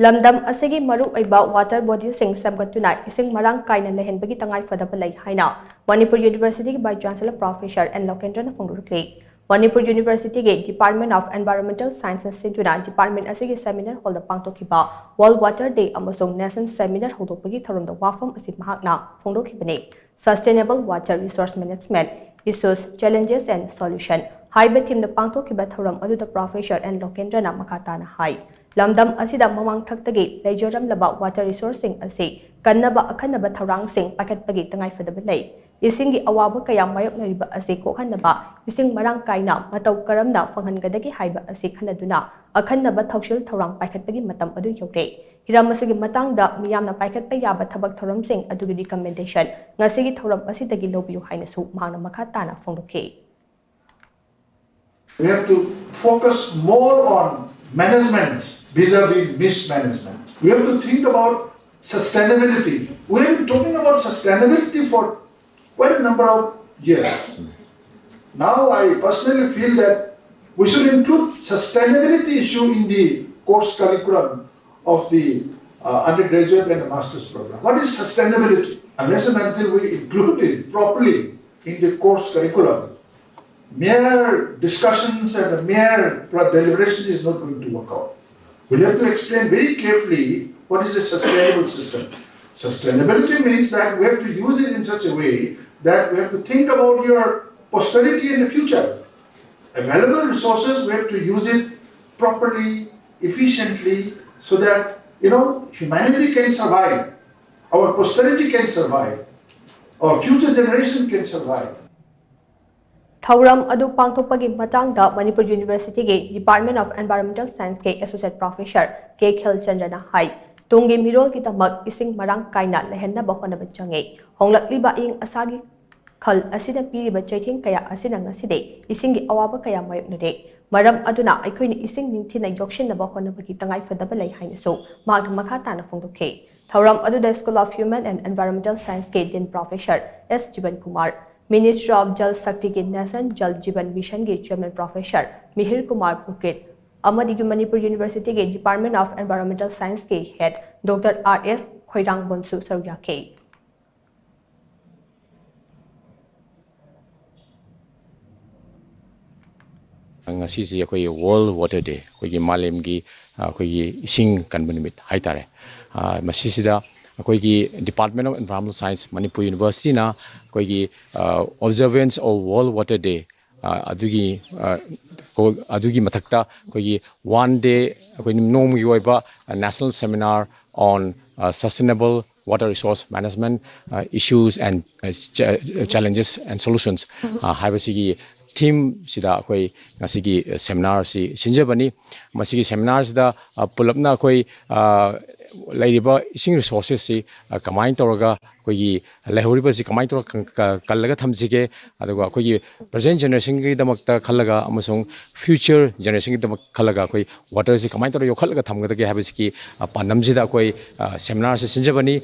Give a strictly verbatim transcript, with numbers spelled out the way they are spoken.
ꯂꯝꯗꯝ ꯑꯁꯤꯒꯤ ꯃꯔꯨꯑꯣꯏꯕ water bodyꯁꯤꯡ ꯁꯦꯝꯒꯠꯇꯨꯅ ꯏꯁꯤꯡ ꯃꯔꯥꯡ ꯀꯥꯏꯅ ꯂꯩꯍꯟꯕꯒꯤ ꯇꯉꯥꯏꯐꯗꯕ ꯂꯩ ꯍꯥꯏꯅ Manipur Universityꯒꯤ Vice Chancellor Professor N ꯂꯣꯀꯦꯟꯗ꯭ꯔꯅ ꯐꯣꯡꯗꯣꯔꯛꯂꯤ꯫ Manipur Universityꯒꯤ Department of Environmental Scienceꯅ ꯁꯤꯟꯗꯨꯅ department ꯑꯁꯤꯒꯤ seminar hallꯗ ꯄꯥꯡꯊꯣꯛꯈꯤꯕ World Water Day ꯑꯃꯁꯨꯡ National Seminar ꯍꯧꯗꯣꯛꯄꯒꯤ ꯊꯧꯔꯝꯗ ꯋꯥꯐꯝ ꯑꯁꯤ ꯃꯍꯥꯛꯅ ꯐꯣꯡꯗꯣꯛꯈꯤꯕꯅꯤ꯫ Sustainable Water Resource Management: Issues, Challenges and Solution ꯍꯥꯏꯕ themeꯗ ꯄꯥꯡꯊꯣꯛꯈꯤꯕ ꯊꯧꯔꯝ ꯑꯗꯨꯗ Professor N ꯂꯣꯀꯦꯟꯗ꯭ꯔꯅ ꯃꯈꯥ ꯇꯥꯅ ꯍꯥꯏ, ꯂꯝꯗꯝ ꯑꯁꯤꯗ ꯃꯃꯥꯡꯊꯛꯇꯒꯤ ꯂꯩꯖꯔꯝꯂꯕ water resourceꯁꯤꯡ ꯑꯁꯤ ꯀꯟꯅꯕ ꯑꯈꯟꯅꯕ ꯊꯧꯔꯥꯡꯁꯤꯡ ꯄꯥꯏꯈꯠꯄꯒꯤ ꯇꯉꯥꯏꯐꯗꯕ ꯂꯩ꯫ ꯏꯁꯤꯡꯒꯤ ꯑꯋꯥꯕ ꯀꯌꯥ ꯃꯥꯌꯣꯛꯅꯔꯤꯕ ꯑꯁꯤ ꯀꯣꯛꯍꯟꯅꯕ, ꯏꯁꯤꯡ ꯃꯔꯥꯡ ꯀꯥꯏꯅ ꯃꯇꯧ ꯀꯔꯝꯅ ꯐꯪꯍꯟꯒꯗꯒꯦ ꯍꯥꯏꯕ ꯑꯁꯤ ꯈꯟꯅꯗꯨꯅ ꯑꯈꯟꯅꯕ ꯊꯧꯁꯤꯜ ꯊꯧꯔꯥꯡ ꯄꯥꯏꯈꯠꯄꯒꯤ ꯃꯇꯝ ꯑꯗꯨ ꯌꯧꯔꯦ꯫ ꯍꯤꯔꯝ ꯑꯁꯤꯒꯤ ꯃꯇꯥꯡꯗ ꯃꯤꯌꯥꯝꯅ ꯄꯥꯏꯈꯠꯄ ꯌꯥꯕ ꯊꯕꯛ ꯊꯧꯔꯝꯁꯤꯡ ꯑꯗꯨꯒꯤ recommendation ꯉꯁꯤꯒꯤ ꯊꯧꯔꯝ ꯑꯁꯤꯗꯒꯤ ꯂꯧꯕꯤꯌꯨ ꯍꯥꯏꯅꯁꯨ ꯃꯍꯥꯛꯅ ꯃꯈꯥ ꯇꯥꯅ ꯐꯣꯡꯗꯣꯛꯈꯤ꯫ We have to focus more on management vis-a-vis mismanagement. We have to think about sustainability. We have been talking about sustainability for quite a number of years. Now I personally feel that we should include sustainability issue in the course curriculum of the uh, undergraduate and the master's program. What is sustainability? Unless and until we include it properly in the course curriculum, mere discussions and mere deliberation is not going to work out. We'll have to explain very carefully what is a sustainable system. Sustainability means that we have to use it in such a way that we have to think about your posterity and the future. Available resources, we have to use it properly, efficiently, so that, you know, humanity can survive, our posterity can survive, our future generation can survive. ꯊꯧꯔꯝ ꯑꯗꯨ ꯄꯥꯡꯊꯣꯛꯄꯒꯤ ꯃꯇꯥꯡꯗ Manipur Universityꯒꯤ Department of Environmental Scienceꯀꯤ Associate Professor ꯀꯦ ꯈꯦꯜꯆꯟꯗ꯭ꯔꯅ ꯍꯥꯏ, ꯇꯨꯡꯒꯤ ꯃꯤꯔꯣꯜꯒꯤꯗꯃꯛ ꯏꯁꯤꯡ ꯃꯔꯥꯡ ꯀꯥꯏꯅ ꯂꯩꯍꯟꯅꯕ ꯍꯣꯠꯅꯕ ꯆꯪꯏ꯫ ꯍꯣꯡꯂꯛꯂꯤꯕ ꯑꯏꯪ ꯑꯁꯥꯒꯤ ꯈꯜ ꯑꯁꯤꯅ ꯄꯤꯔꯤꯕ ꯆꯩꯊꯦꯡ ꯀꯌꯥ ꯑꯁꯤꯅ ꯉꯁꯤꯗꯤ ꯏꯁꯤꯡꯒꯤ ꯑꯋꯥꯕ ꯀꯌꯥ ꯃꯥꯌꯣꯛꯅꯔꯦ꯫ ꯃꯔꯝ ꯑꯗꯨꯅ ꯑꯩꯈꯣꯏꯅ ꯏꯁꯤꯡ ꯅꯤꯡꯊꯤꯅ ꯌꯣꯛꯁꯤꯟꯅꯕ ꯍꯣꯠꯅꯕꯒꯤ ꯇꯉꯥꯏꯐꯗꯕ ꯂꯩ ꯍꯥꯏꯅꯁꯨ ꯃꯍꯥꯛꯅ ꯃꯈꯥ ꯇꯥꯅ ꯐꯣꯡꯗꯣꯛꯈꯤ꯫ ꯊꯧꯔꯝ ꯑꯗꯨꯗ School of Human and Environmental Scienceꯀꯤ Dean Professor S Jiban Kumar, Ministry of Jal Shaktiꯒꯤ National Jal Jeevan Missionꯒꯤ Chairman Professor ꯃꯤꯍꯤꯔ Kumar ꯄꯨꯀ꯭ꯔꯤꯠ, ꯑꯃꯗꯤ ꯃꯅꯤꯄꯨꯔ ꯌꯨꯅꯤꯚꯔꯁꯤꯇꯤꯒꯤ Department of Environmental Scienceꯀꯤ Head Doctor R S ꯈꯣꯏꯔꯥꯡꯕꯝꯁꯨ ꯁꯔꯨꯛ ꯌꯥꯈꯤ꯫ ꯉꯁꯤꯁꯤ ꯑꯩꯈꯣꯏꯒꯤ World Water Day, ꯑꯩꯈꯣꯏꯒꯤ ꯃꯥꯂꯦꯝꯒꯤ, ꯑ, ꯑꯩꯈꯣꯏꯒꯤ ꯏꯁꯤꯡ ꯀꯟꯕ ꯅꯨꯃꯤꯠ ꯍꯥꯏꯇꯥꯔꯦ꯫ ꯑ, ꯃꯁꯤꯁꯤꯗ ꯑꯩꯈꯣꯏꯒꯤ Department of Environmental Science, Manipur ꯌꯨꯅꯤꯚꯔꯁꯤꯇꯤꯅ ꯑꯩꯈꯣꯏꯒꯤ, ꯑ, Observance of World Water Day, ꯑ, ꯑꯗꯨꯒꯤ, ꯑ, ꯀꯣ-, ꯑꯗꯨꯒꯤ ꯃꯊꯛꯇ ꯑꯩꯈꯣꯏꯒꯤ one day, ꯑꯩꯈꯣꯏ ꯅꯣꯡꯃꯒꯤ ꯑꯣꯏꯕ, ꯑ, National Seminar on, ꯑ, Sustainable Water Resource Management, ꯑ, Issues and, ꯑ, Cha-, Challenges and Solutions, ꯑ, ꯍꯥꯏꯕꯁꯤꯒꯤ theme ꯁꯤꯗ ꯑꯩꯈꯣꯏ ꯉꯁꯤꯒꯤ seminar ꯑꯁꯤ ꯁꯤꯟꯖꯕꯅꯤ꯫ ꯃꯁꯤꯒꯤ seminar ꯁꯤꯗ, ꯑ, ꯄꯨꯂꯞꯅ ꯑꯩꯈꯣꯏ, ꯑ, ꯂꯩꯔꯤꯕ ꯏꯁꯤꯡ resources ꯁꯤ, ꯑ, ꯀꯃꯥꯏꯅ ꯇꯧꯔꯒ ꯑꯩꯈꯣꯏꯒꯤ ꯂꯩꯍꯧꯔꯤꯕꯁꯤ ꯀꯃꯥꯏꯅ ꯇꯧꯔꯒ ꯀ-, ꯀ-, ꯀꯜꯂꯒ ꯊꯝꯁꯤꯒꯦ, ꯑꯗꯨꯒ ꯑꯩꯈꯣꯏꯒꯤ present generation ꯒꯤꯗꯃꯛꯇ ꯈꯜꯂꯒ ꯑꯃꯁꯨꯡ future generation ꯒꯤꯗꯃꯛ ꯈꯜꯂꯒ ꯑꯩꯈꯣꯏ water ꯁꯤ ꯀꯃꯥꯏꯅ ꯇꯧꯔꯒ ꯌꯣꯛꯈꯠꯂꯒ ꯊꯝꯒꯗꯒꯦ ꯍꯥꯏꯕꯁꯤꯒꯤ, ꯑ, ꯄꯥꯟꯗꯝꯁꯤꯗ ꯑꯩꯈꯣꯏ, ꯑ, seminar ꯁꯤ ꯁꯤꯟꯖꯕꯅꯤ꯫